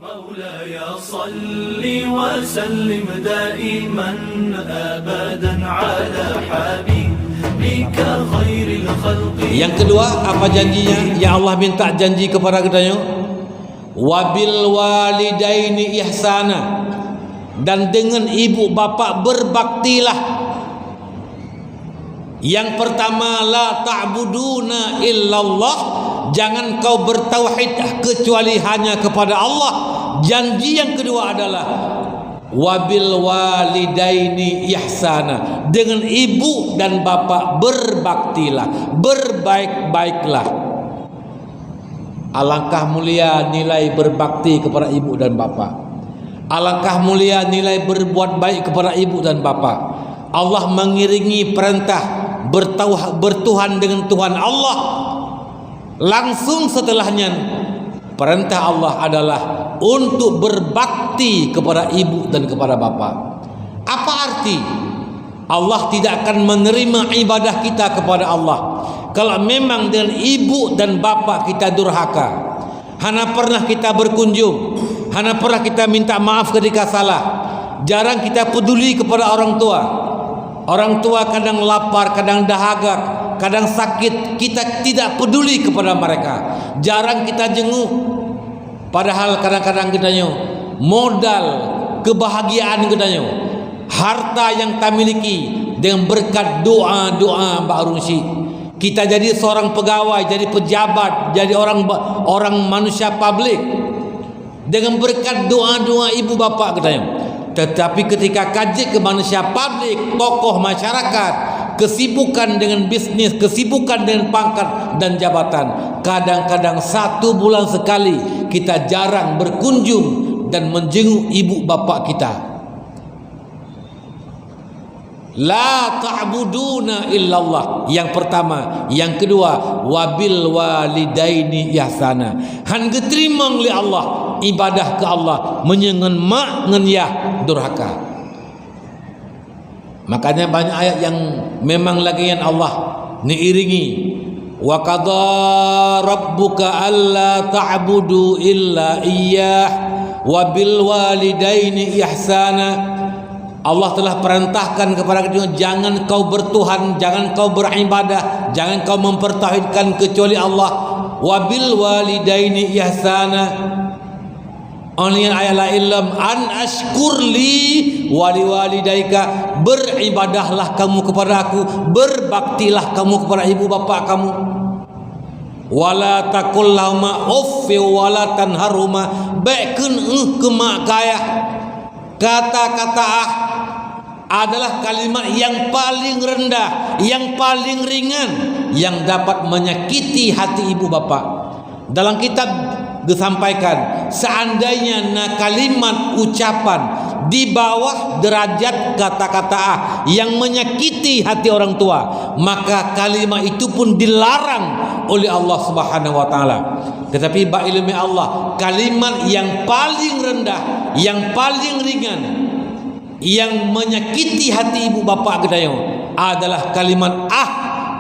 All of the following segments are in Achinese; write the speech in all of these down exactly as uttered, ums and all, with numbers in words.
مولاي صل وسلم دائما أبدا على حبيبك خير الخلق. Yang kedua, apa janjinya? Yang Allah minta janji kepada kita nyoe, "Wabil walidaini ihsana," dan dengan ibu bapak berbaktilah. Yang pertama, "La ta'buduna illallah," jangan kau bertauhid kecuali hanya kepada Allah. Janji yang kedua adalah, "Wabil walidaini ihsana," dengan ibu dan bapak berbaktilah, berbaik-baiklah. Alangkah mulia nilai berbakti kepada ibu dan bapak. Alangkah mulia nilai berbuat baik kepada ibu dan bapak. Allah mengiringi perintah bertauh-, bertuhan dengan Tuhan Allah. Langsung setelah nyan, perintah Allah adalah untuk berbakti kepada ibu dan kepada bapak. Apa arti? Allah tidak akan menerima ibadah kita kepada Allah kalau memang dengan ibu dan bapak kita durhaka. Hana pernah kita berkunjung, hana pernah kita minta maaf ketika salah. Jarang kita peduli kepada orang tua. Orang tua kadang lapar, kadang dahaga, kadang sakit, kita tidak peduli kepada mereka. Jarang kita jenguk. Padahal kadang-kadang geutanyoe, modal kebahagiaan geutanyoe, harta nyang tamiliki, deungon beureukat doa-doa bak ureueng syik, kita jadi seorang pegawai, jadi pejabat, jadi orang ba-, orang manusia publik, deungon beureukat doa-doa ibu bapak geutanyoe. Tetapi ketika ka jeuet keu manusia publik, tokoh masyarakat, kesibukan dengan bisnis, kesibukan dengan pangkat dan jabatan, kadang-kadang satu bulan sekali kita jarang berkunjung dan menjenguk ibu bapak kita. La ta'buduna illallah. Yang pertama, yang kedua, wabil walidaini ihsana. Han geuteurimong lé Allah ibadah keu Allah meunyoe ngon mak ngon yah durhaka. Makanya banyak ayat yang memang lagi nyan Allah neuiringi. "Wa qada rabbuka alla ta'budu illa iyyah wa bil walidaini ihsana." Allah telah perintahkan kepada kita, "Jangan kau bertuhan, jangan kau beribadah, jangan kau mempertauhidkan kecuali Allah. Wa bil walidaini ihsana." Ôn nyan ayat laén lom, "An asykur li wa liwalidaika," beribadahlah kamu kepada Aku, berbaktilah kamu kepada ibu bapak kamu. "Wa la taqul lahuma uffin wa la tanharhuma," bék kheun "euh" keu mak keu ayah. Kata-kata "ah" adalah kalimat yang paling rendah, yang paling ringan, yang dapat menyakiti hati ibu bapak. Dalam kitab disampaikan, seandainya na kalimat ucapan di bawah derajat kata-kata "ah" yang menyakiti hati orang tua, maka kalimat itu pun dilarang oleh Allah Subhanahu wa Taala. Tetapi bak ileumèe Allah, kalimat yang paling rendah, yang paling ringan, yang menyakiti hati ibu bapak geutanyoe adalah kalimat "ah",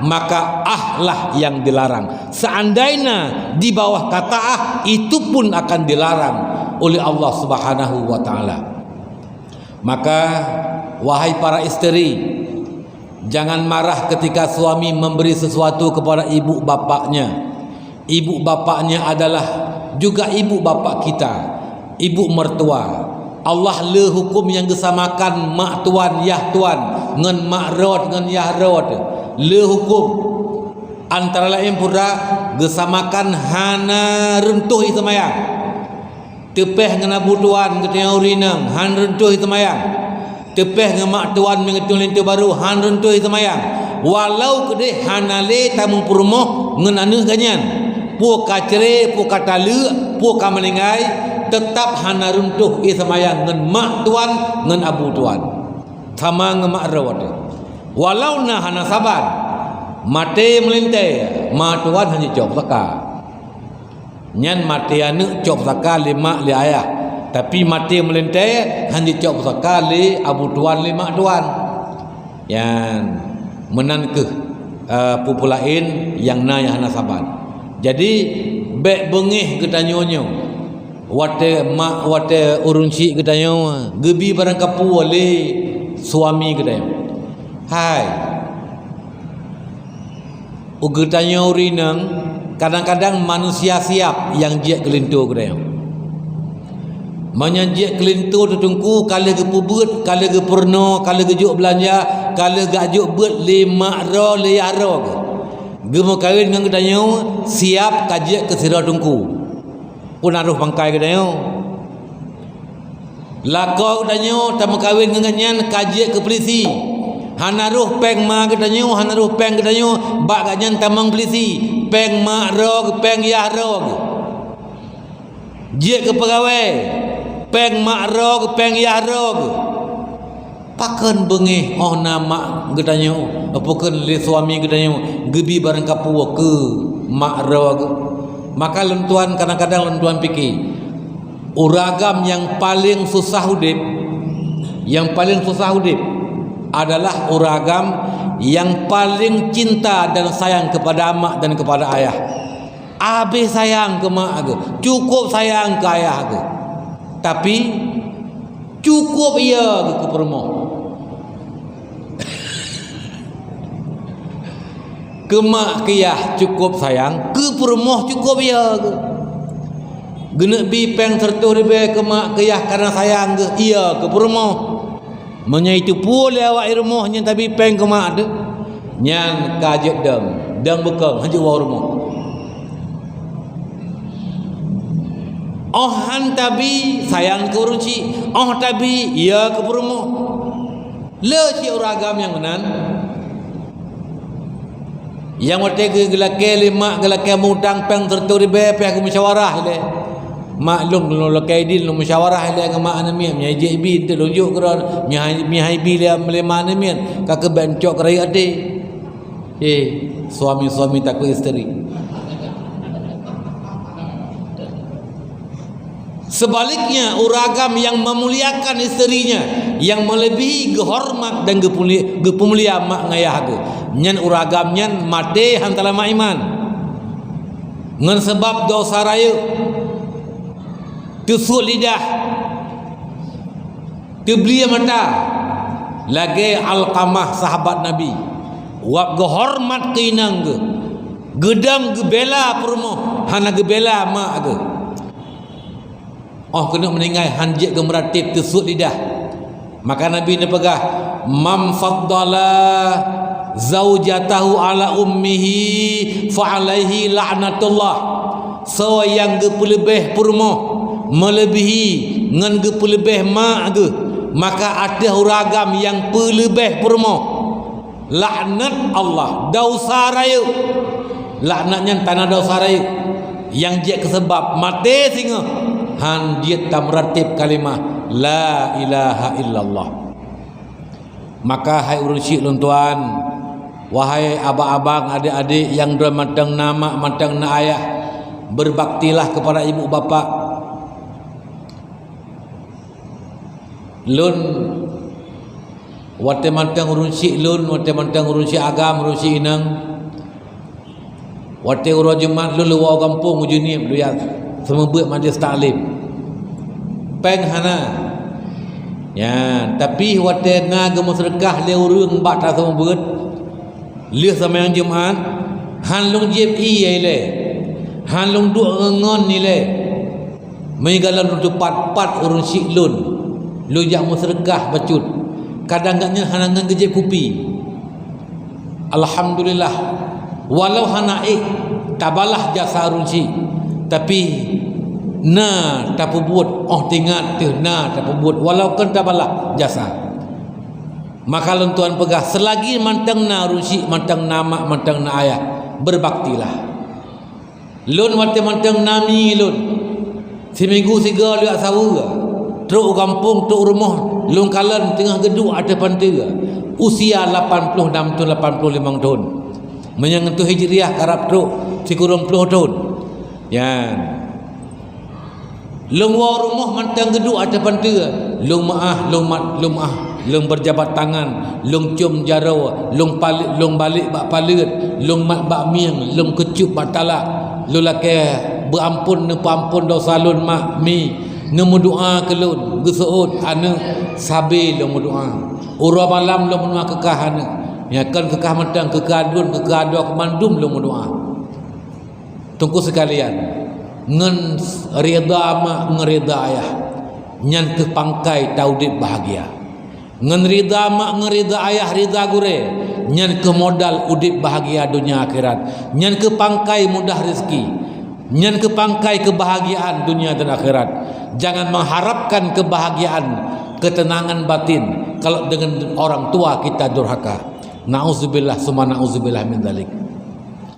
maka "ah" lah yang dilarang. Seandainya di bawah kata "ah", itu pun akan dilarang oleh Allah Subhanahu wa Taala. Maka, wahai para isteri, jangan marah ketika suami memberi sesuatu kepada ibu bapaknya. Ibu bapaknya adalah juga ibu bapak kita, ibu mertua. Allah le huköm nyang geusamakan mak tuan, yah tuan, ngon mak rot, ngon yah rot. Le huköm. Antara laén peue, geusamakan hana reuntoh ie seumayang. Teupeh ngon abu tuan geutanyoe ureueng inong, han reuntoh ie seumayang. Teupeh ngon mak tuan meunyoe geutanyoe linto barô, han reuntoh ie seumayang. Walau keudeh hana lé tamong peurumoh ngon aneuk geuh nyan, peue ka cre, peue ka taleuek, peue ka meuninggai, teutap hana reuntoh ie seumayang ngon mak tuan ngon abu tuan. Sama ngon mak rot. Walau na hana saban, maté meulintée, mak tuan han jicok saka. Nyan maté aneuk cok saka lé mak lé ayah, tapi maté meulintée han jicok saka lé abu tuan lé mak tuan. Nyan meunan kheueh, eh, peue-peue laén nyang na nyang hana saban. Jadi, bék beungéh geutanyoe nyoe. Watée mak, watée ureuëng syik geutanyoe geubi barang kapue lé suami geutanyoe. Hai, u geutanyoe ureuëng inong, kadang-kadang manusia siab nyang jeuet keu linto geutanyoe. Meunyoe jeuet keu linto teungku, ka lheueh geupeubeuet, ka lheueh geupeurunoe, ka lheueh geujok beulanja, ka lheueh geujok beuet lé mak droe, lé yah droe geuh. Geumeukawen ngon geutanyoe siab ka jeuet keu sidroe teungku. Peue na rôh bangkai geutanyoe. Lakoe geutanyoe tameukawen ngon gobnyan ka jeuet keu peulisi. Hana rôh péng ma geutanyoe, hana rôh péng geutanyoe, bak gobnyan tamong peulisi. Péng mak droe geuh, péng yah droe geuh. Jeuet keu peugawée, péng mak droe geuh, péng yah droe geuh. Pakon beungéh óh na mak geutanyoe, pakon lé suami geutanyoe geubi barang kapue keu mak droe geuh? Maka lôn tuan, kadang-kadang lôn tuan pike, ureuëng agam nyang paleng susah udeb, nyang paleng susah udeb adalah ureuëng agam nyang paleng cinta dan sayang kepada mak dan kepada ayah. Abéh sayang keu mak geuh, cukôp sayang keu ayah geuh. Tapi, cukôp ie geuh keu peurumoh. Keu mak keu yah cukôp sayang, keu peurumoh cukôp ie geuh. Geuneuk bi péng sireutôh ribée keu mak keu yah kareuna sayang geuh, ie keu peurumoh. Meunyoe jiteupeue lé awak i rumoh nyan tabi péng keu mak teuh, nyan ka jeuet dong, dong beukong, hana jeuet woe u rumoh. Óh han tabi sayang keu ureuëng syik, óh tabi ie keu peurumoh. Le cit ureuëng agam nyang meunan. Nyang watée geu-, geulakée lé mak, geulakée mutang péng sireutôh ribée, pih geumusyawarah ilée. Mak lôn, lôn lakée idin, lôn musyawarah ilée ngon mak aneuk miet, meunyoe jeuet ibi, eunteuk lôn jok keudroe, meunyoe hai, meunyoe hai ibi lé, lé mak aneuk miet, ka keuh bék neucok keu rayeuk até. Eh, suami-suami takut isteri. Sebaliknya, ureuëng agam nyang meumuliakan isterinya, nyang meuleubèhi geuhoreumat dan geupeulie-, geupeumulia mak ngon ayah geuh, nyan ureuëng agam nyan maté han teulamat iman. Ngon sabab desya rayeuk, teusut lidah, teublie mata, lagée Alqamah sahabat Nabi, wab geuhoreumat keu inong geuh, geudong geubela peurumoh, hana geubela mak geuh. Óh keuneuk meuninggai han jeuet geumeuratéb, teusut lidah. Maka Nabi neupeugah, "Man faddala zaujatahu ala ummihi fa alaihi laknatullah." Soe nyang geupeuleubeh peurumoh meuleubèhi ngon geupeuleubeh mak geuh, maka ateueh ureuëng agam nyang peuleubeh peurumoh, laknat Allah, desya rayeuk. Laknat nyan tanda desya rayeuk nyang jeuet keu sabab maté singoh han jeuet tameuratéb kalimah la ilaha illallah. Maka hai ureuëng syik lôn tuan, wahai abang-abang, adék-adék nyang droe mantong na mak, mantong na ayah, berbaktilah kepada ibu bapak. Lôn watée mantong ureuëng syik lôn, watée mantong ureuëng syik agam, ureuëng syik inong, watée uroe Jumat lôn leuwah gampông u Jeunieb, lôn jak seumeubeuet majlis taklim. Péng hana. Nyan, tapi watée na geumeuseudeukah lé ureuëng bak taseumeubeuet, lheueh seumayang Jumat, han lôn jieb ié ilée, han lôn duek ngon-ngon ilée. Meuigalan lôn teupat pat ureuëng syik lôn, lôn jak meuseudeukah bacut. Kadang gobnyan hana ngon geujieb kupi. Alhamdulillah, walau hana ék tabalah jasa ureuëng syik, tapi na tapeubuet, óh teuingat teuh na tapeubuet, walau kon tabalah jasa. Maka lôn tuan peugah, seulagi mantong na ureuëng syik, mantong na mak, mantong na ayah, berbaktilah. Lôn watée mantong na mi lôn, siminggu sigoe lheueh saweue, trok u gampông, trok u rumoh, lôn kalon teungoh geuduek ateueh panteue, usia lapan ploh nam thon, lapan ploh limong thon. Meunyoe ngon tueng Hijriah karab trok sikureueng ploh thon. Nyan. Lôn woe rumoh mantong geuduek ateueh panteue, lôn meuáh, lôn mat, lôn meuáh, lôn beujabat tangan, lôn com jaroe, lôn paleuet, lôn balek bak paleuet, lôn mat bak mieng, lôn keucup bak talak, lôn lakée Beuampôn, neupeuampôn dosa lôn, mak, mi, neumeudoa keu lôn, geuseuôt aneuëk, sabe lôn meudoa. Uroe malam lôn meudoa keu kah aneuëk. Nyang kon keu kah mantong, keu kah aduen, keu kah adoe, keu mandum lôn meudoa. Teungku sekalian, ngon rida mak, ngon rida ayah, nyan keuh pangkai taudeb bahagia. Ngon rida mak, ngon rida ayah, rida gurée, nyan keuh modal udeb bahagia donya akhirat. Nyan keuh pangkai mudah rezeki. Nyan keuh pangkai kebahagiaan dunia dan akhirat. Jangan mengharapkan kebahagiaan, ketenangan batin kalau dengan orang tua kita durhaka. Nauzubillah summa nauzubillah min dzalik.